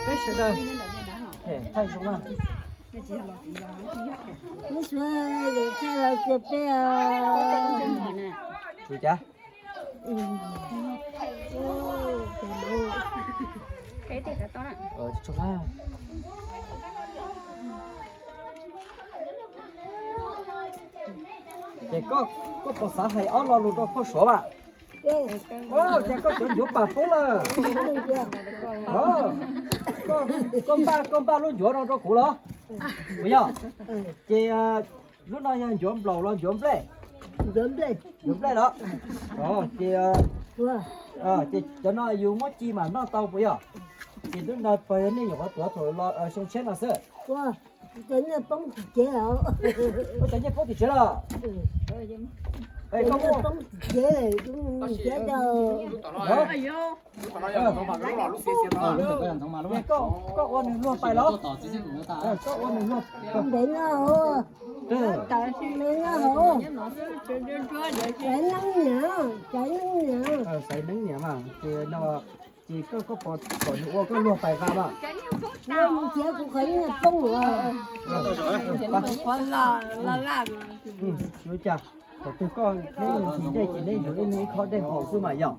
Peb sawv daws thaij zoo na. Peb sawv daws thaij los cia peb os. Tsum cas? Ces koj, koj puas xav hais ob lo lus rau phauj Suav as? Ces koj cov ncuav pam poob lawm. Koj, koj npaj, koj npaj lub ncuav no rau kuv los? Puas yog? Ces lub no yog ncuav nplaum los ncuav nplej? Ncuav nplej los? Ces, ces cov no yus muab ci mam noj tau puas yog? Ces lub no puas yog nej nyuam qhuav tuav thaum los xyoo tshiab no xwb? Cov nyiaj poob tim tsev os. Ua cov nyiaj poob tim tsev los? Cov nyiaj poob tim tsev, tim tsev tau. Koj ua nws luag pais los? Koj ua nws luag. Ntev no hauv. Ntev no hauv. Xaiv neeb niam, xaiv neeb niam. Xaiv neeb niam mas ces no, ces koj, koj pom, pom nws ua koj luag pais nqa mas. Nws nrhiav kuv qhov nyiaj poob os. Ua cas thaum twg koj, neb mus ntxhi dej ces neb yuav ib leeg ib khob dej haus xwb mas yog?